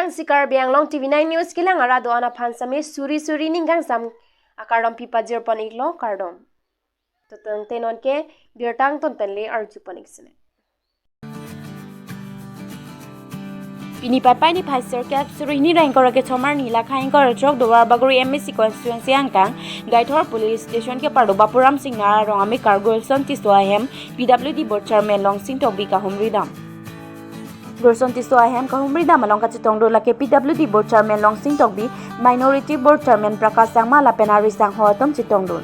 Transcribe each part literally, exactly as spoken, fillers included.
Si Karbi Anglong T V nine News kelang arat do-an aphan sitame suri suri ning kangsam akardom pipajir pon iklo, kardom. Tutang tenon ke birta angton pen le arju pon ik sene. Pini Paipai niphai sirkep suri hini ra ingkoi ra kethom arni Lakha ingkoi ra throk Duarbagori M A C constituency angkang Deithor police station keparlo Bapuram Singnar arong amekar Gulson Tisso ahem P W D board chairman Longsing Tokbi kahumri dam. Gulson Tisso ahem kahumri dam along kachetongdun lake P W D board chairman Longsing Tokbi, minority board chairman Prakash Sangma lapen ari sangho atum chetongdun.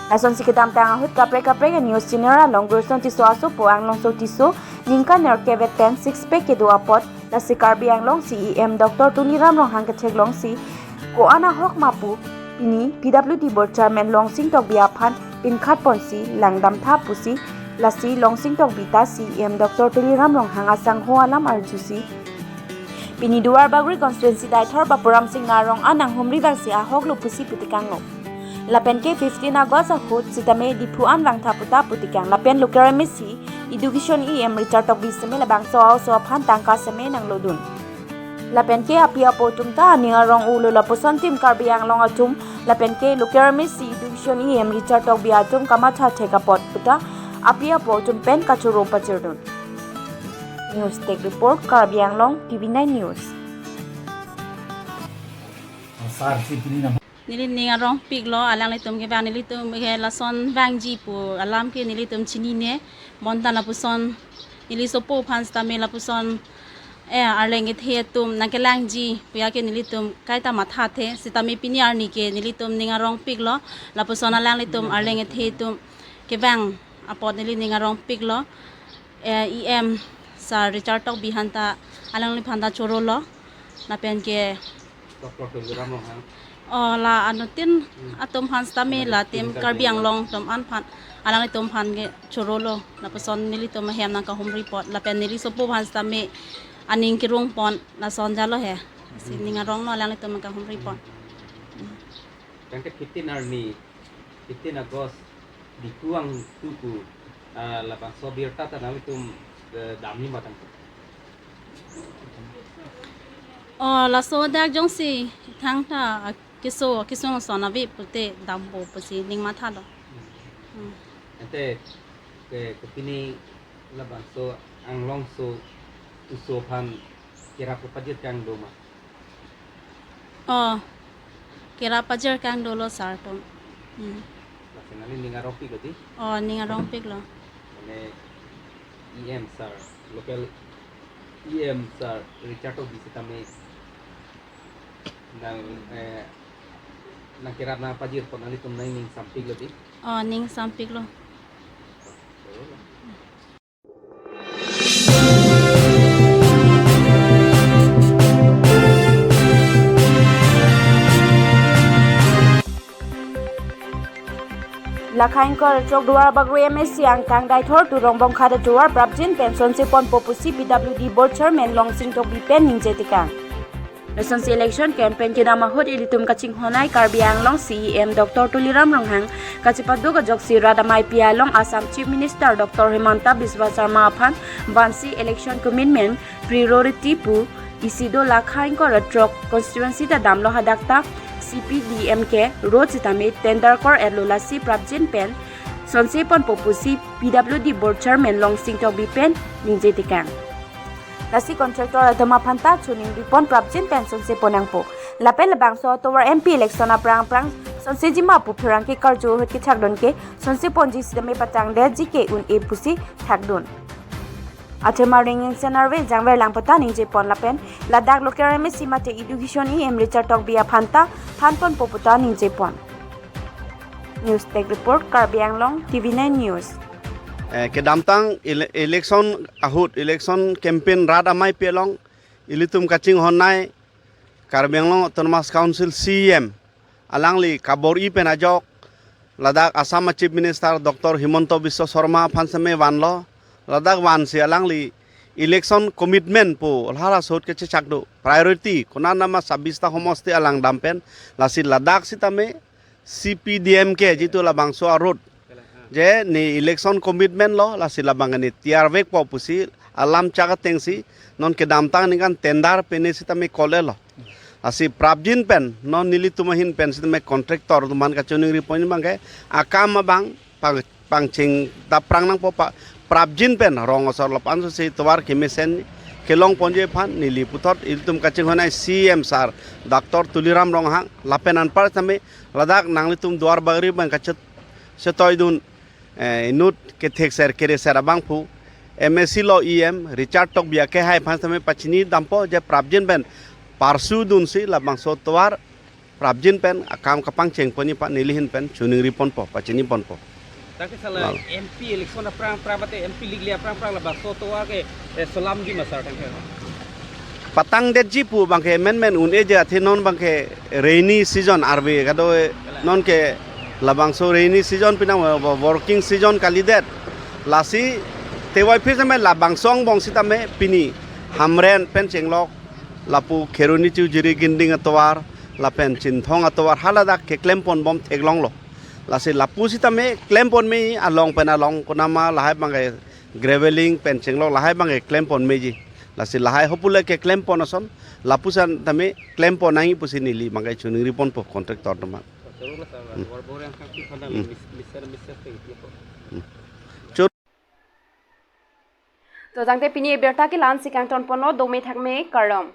Lasonsi kedamtang ahut kaprek kaprek news channel along Gulson Tisso asopo Anglongso Tisso ningkan nerkep pen six pack kedo apot, lasi Karbi Anglong C E M Doctor Tuliram Ronghang ketheklongsi ko-an ahok ma pu pini P W D board chairman Longsing Tokbi aphan pinkhat ponsi langdamtha pusi, lasi Longsing Tokbi ta C E M Doctor Tuliram Ronghang asangho alam arjusi pini Duarbagori constituency Deithor Bapuram Singnar arong anang humri vangsi ahok lo pusi putikanglo. Lapen ke fifteen August ahut sitame Diphu an vangtha puta putikang. Lapen local M A C Education E M Richard Tokbi sitame labangso a-oso aphan tangka sitame nanglodun. Lapen ke api apo atum ta aning arong ulo lapuson tim Karbi Anglong atum, lapen ke local M A C Education E M Richard Tokbi atum kamatha thek apot puta api apo atum pen kachoro pachirdun. News Desk Report, Karbi Anglong T V nine News. Sar si pini nama. Neli ning arongpiklo, alanglitum kevang, nelitum ke lason vangji pu alam ke nelitum chinine, bonta lapuson neli sopo aphan sitame lapuson, eh, arleng kethe atum nangkelangji puya ke nelitum kaita mathathe, sitame pini arni ke nelitum ning arongpiklo, lapuson alanglitum arleng kethe atum kevang apot neli ning arongpiklo. Eh, E M Sir Richard Tokbi aphan ta, alangliphan ta chorolo. Lapen ke Doctor Tuliram Ronghang. Oh, la anuttin atum aphan sitame la tim Karbi Anglong atum an aphan, alanglitum aphan ke chorolo. Lapuson nelitum ahem nangkahumri apot. Lapen neli sopo aphan sitame aning kerung pon, lason jalo he. Si ning aronglo, alanglitum nangkahumri apot. Tangke fifteen arni, fifteen August, Diphu angtu pu, ah, labangso birta ta nanglitum, eh, damji ma tangte? Oh, laso dak jongsi thangta, ah, keso, keso son ave pute dampo pusi ning mathalo. Hmm. Ante, ke, ke pini labangso Anglongso Tisso aphan kerap pajir kangdo ma? Oh, kerap pajir kangdolo sir atum. Hmm. Lasi nangli ning arongpiklo di? Oh, ning arongpiklo. Mane E M Sir, local E M Sir Richard Tokbi sitame nang, eh, nangkerap nangpajir pon, nanglitum nangning sampiklo di? Oh, ning sampiklo. Lakha ingkoi ra throk Duarbagori M A C angkang Deithor Turongbong Khat atovar prapjin pen sonse ponpo pusi P W D board chairman Longsing Tokbi pen ningje tekang. Lasonsi election campaign kedam ahut ilitum kachinghon ai Karbi Anglong C E M Doctor Tuliram Ronghang kachepaduk ajoksi rat amei pi along Assam Chief Minister Doctor Himanta Biswa Sarma aphan vansi election commitment priority pu isi do, Lakha ingkoi ra throk constituency ta damlo, hadak ta C P D M K road sitame tender kor-etlo, lasi prapjin pen sonse ponpo pusi P W D board chairman Longsing Tokbi pen ningje tekang. Lasi contractor atum aphan ta chuning bipon prapjin pen sonse pon nangpo. Lapen labangso atovar M P election aphrang aphrang sonseji ma pu pherangke karju ahut kethakdun ke sonse ponji sitame patangdetji ke un-e pusi thakdun. Athema ringing senarve jangver lang puta ningje pon lapen ladak local M A C mate Education E M Richard Tokbi aphan ta than ponpo puta ningje pon. News Desk Report, Karbi Anglong T V nine News. Eh, kedamtang ele-, election ahut, election campaign rat amei pi along ilitum kachinghon ai Karbi Anglong Autonomous Council C E M, alangli kabor-i pen ajok ladak Assam a Chief Minister Doctor Himanta Biswa Sarma aphan sitame vanlo, ladak vansi alangli election commitment pu lahara sot kechechak do, priority konat nama sabis ta homosti alang dam pen, lasi ladak sitame C P D M K jitu labangso a-road je ne election commitment lo, lasi labang ne tiar vekpo pusi alam chak atengsi non kedamtang ningkan tender pene sitame kol-etlo. Lasi prapjin pen non nelitum ahin pen sitame contractor atum aphan kachiningri pon abangke akam abang pang pangcheng ta prang nangpo pa prapjin pen rong asor lapu-an si tovar kemesen kelong ponji aphan neli puthot ilitum kachinghon ai C M sir Doctor Tuliram Ronghang lapen anpar tame ladak nanglitum Duarbagori abang kachet chetoidun, eh, inut kethekser kereser abangphu M A C lo E M Richard Tokbi akehai aphan tame pachini dampo je prapjin pen parsudunsi labangso tovar prapjin pen akam kapangcheng ponji aphan neli ahin pen chiningri ponpo, pachini ponpo. Tangte sala Lalo. M P election aphrang aphrang mate M P likli aphrang aphrang labangso tovar ke, eh, solamji ma sir tangte. Patangdetji pu abangke menmen un-eji, athe non abangke rainy season arve kado, eh, nonke labangso rainy season pina wo-, wo-, working season kalidet. Lasi tewaiphi tame labangso angbong sitame pini Hamren pen chenglok lapu Kheroni Chujuri Ginding atovar lapen Chinthong atovar haladak keklem ponbom theklonglo. Lasi lapu sitame klem pon me along pen along konama lahai abangke graveling pen chenglok lahai abangke klem pon meji. Lasi lahai hopule keklem pon ason lapuson tame klem pon nangji pusi neli abangke chiningri ponpo contractor atum aphan. Choro na sir, Hmm. Duarbagori angkang pi khana Hmm. mis-, miser miser pe iti po. Hmm. Choro. To tangte pini abirta ke la-ansi kangton ponlo, dome thakme kardom.